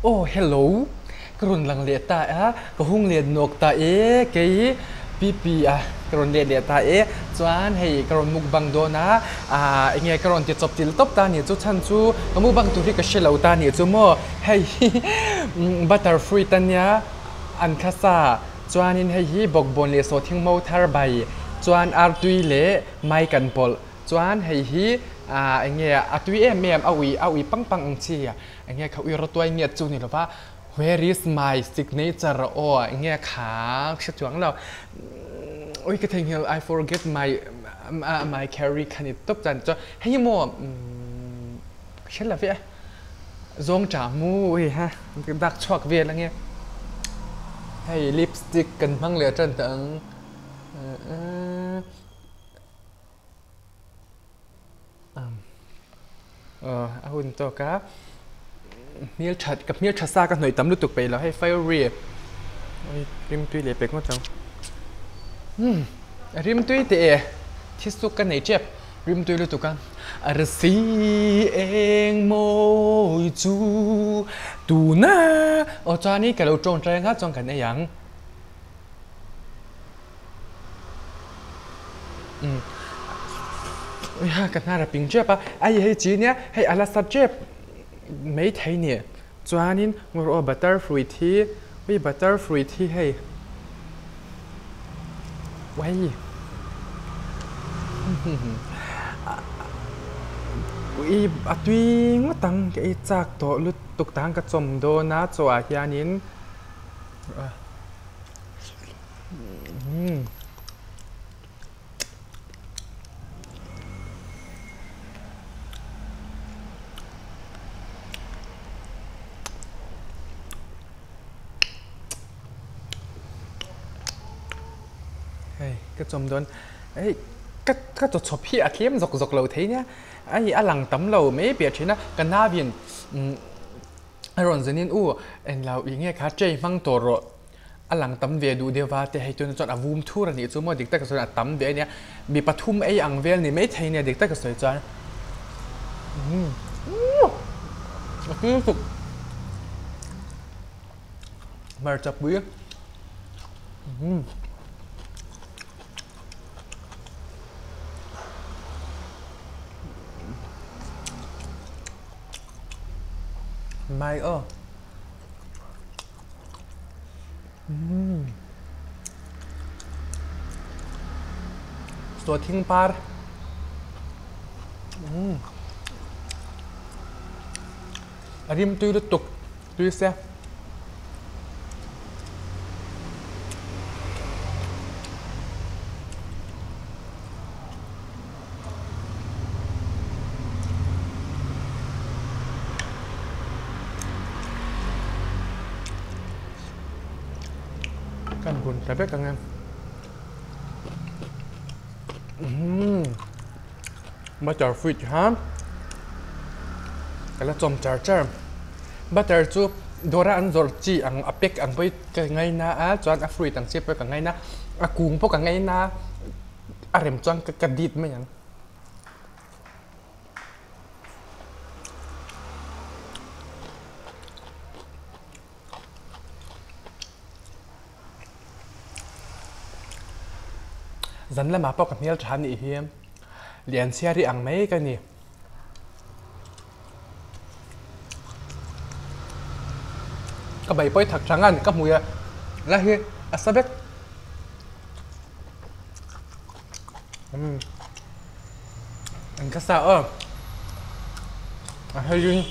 Aw hello ka rawn lang leh ta a ka hung let nawk ta e kei pipi a ka rawn let leh ta e chuan hei ka rawn mukbang dawn a ah enge ka rawn ti chawp til tawp ta nih chu chhan chu ka mukbang tur hi ka hre lo ta nih chu maw hei hi butter fruit ania an kha sa chuanin hei hi bawkbawn leh sawhthing mo thar bai chuan artui leh mai kan pawlh chuan hei hi ah enge a tui em em a ui a ui pang pang ang chi a. Enge kha ui rawtuai ngiat chu ni lova where is my signature aw enge kha hre chuang lo ui ka theihnghilh I forget my my carry kha ni tawp chuan chuan hei maw ka hre lo ve zawng tah mu ui ha dak chhuak vel ange hei lipstick kan hmang leh tan ta ang. A hun tawk a hmel that ka hmel tha sa ka hnawih tam lutuk peih lo hei fairy rimtui leh pek ngawt ang umm rimtui teh e thisuk ka nei tep rimtui lutuk a arsi eng mawi chu tuna aw chuanin ka lo tawngtai anga chuan kan ei ang. Ka hnar a ping tep a, ai hei chi nia hei a la sa tep mai thei ni chuanin ngawr aw butter fruit hi ui butter fruit hi hei uai ui a tui ngawt ang ka ei chak tawh lutuk tang ka chawm dawn a chaw ah hianin. Hei ka chawm dawn hei ka ka chaw chhawp hi a tlem zawk zawk lo thei nia hei a lang tam lo mai piah thin a ka nauin umm A rawn zin in u englo ih nge kha tray hmang tawh rawh a lang tam ve duh deuh va te hei tuna chuan a vum thur a nih chu maw dik taka sawi chuan a tam ve a nia mi pathum ei ang vel ni maithei nia dik taka sawi chuan umm a tui lutuk hmarcha pui umm. Mai aw. Umm. Saw thing par. Umm. A rim tui lutuk tui se. Kan hun ta vek ang em umm butter fruit kha ka la chawm char char butter chu dawra an zawrh chi ang a pack ang pawh hi ka ngaina a chuan a fruit ang chi pawh ka ngaina a kung pawh ka ngaina a. A rem chuan ka dit mai ang. Zan lamah pawh ka hmel tha nih hi lian chhiar hi ang mai ka ni. Ka bei pawi thak thang a ka hmui a la hi a sa vek. Umm an kha sa aw a hei in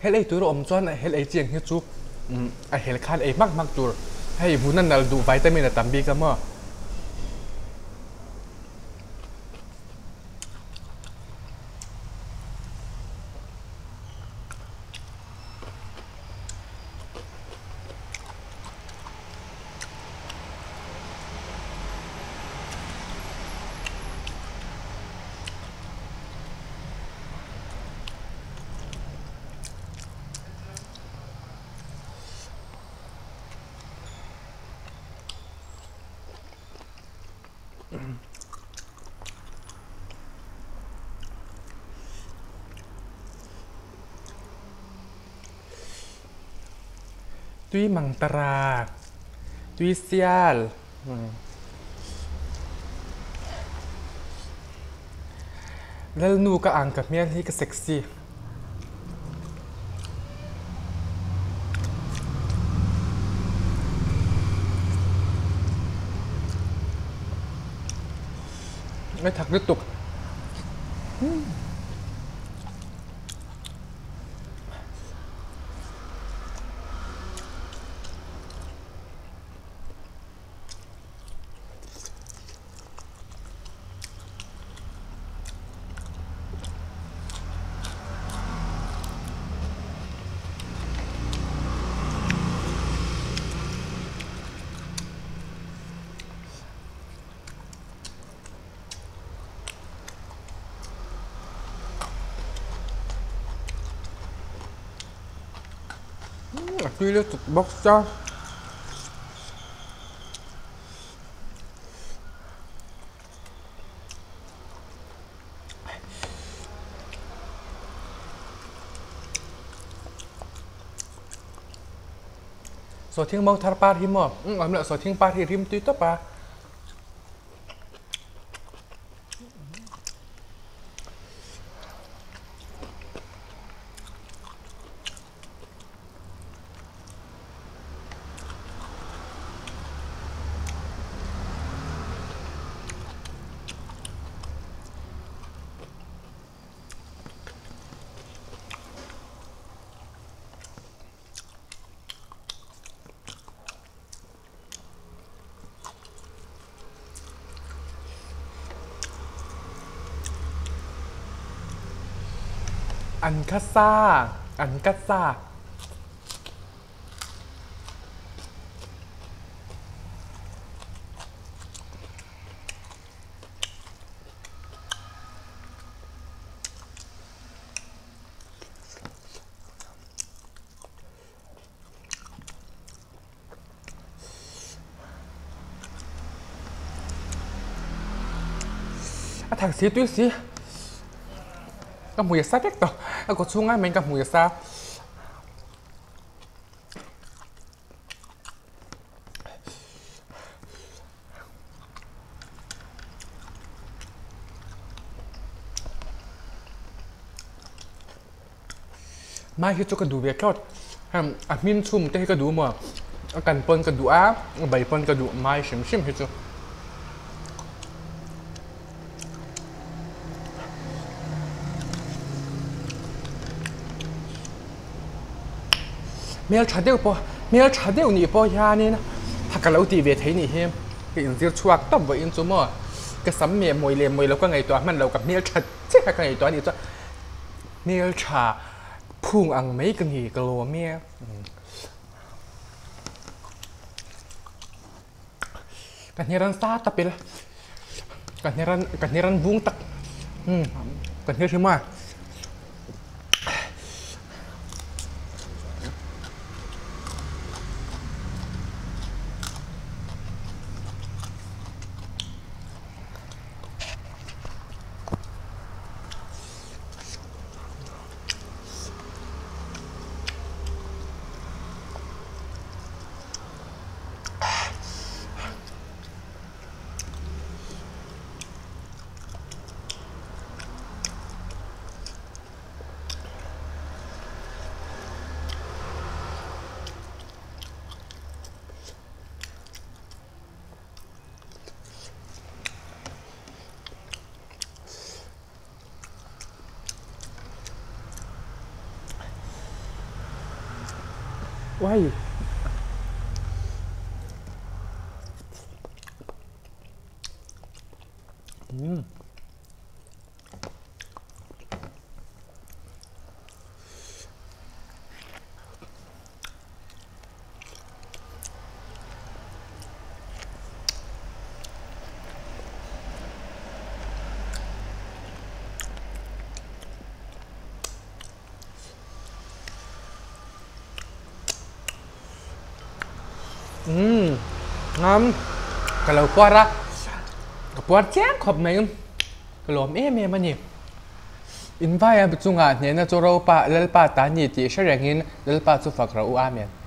Hel ei tur a awm chuan hel ei chiang hi chu a hel khan ei hmak hmak tur hei vun a nal duh vitamin a tam bik a maw. Tui mang tara, tui sial. Lalnu ka ang ka hmel hi ka sexy. Ngai thak lutuk. A tui lutuk bawk cha. Sawhthing mau thar par hi maw? Umm awm loh sawhthing par hi rim tui tawp a. An kha sa, an ka sa. A thak si tui si ka hmui a sa vek tawh a kaw chhung ai mai in ka hmui a sa. Mai hi chu ka duh ve thlawt heng a hmin chhum te hi ka duh maw a kan pawn ka duh a a bai pawn ka duh mai hrim hrim hi chu. Hmel tha deuh pawh hmel tha deuh nih pawh hianin ha ka lo tih ve thei nih hi ka inzir chhuak tawp vawiin chu maw ka sam meh mawi leh mawi lo ka ngaihtuah hman lo ka hmel tha chiah kha ka ngaihtuah a nih chuan hmel tha phung ang mai ka ni ka lawm e. Ka hniar an sa tap ila ka hniar an ka hniar an bung tak umm ka hniar hrim a. Uai. Umm. Umm ngam ka lo puar a ka puar chiang khawp mai ka lawm em em a ni. Invaia chungah hnehna chu Ropa Lalpa ta ni tih hre rengin Lalpa chu fak rawh u Amen.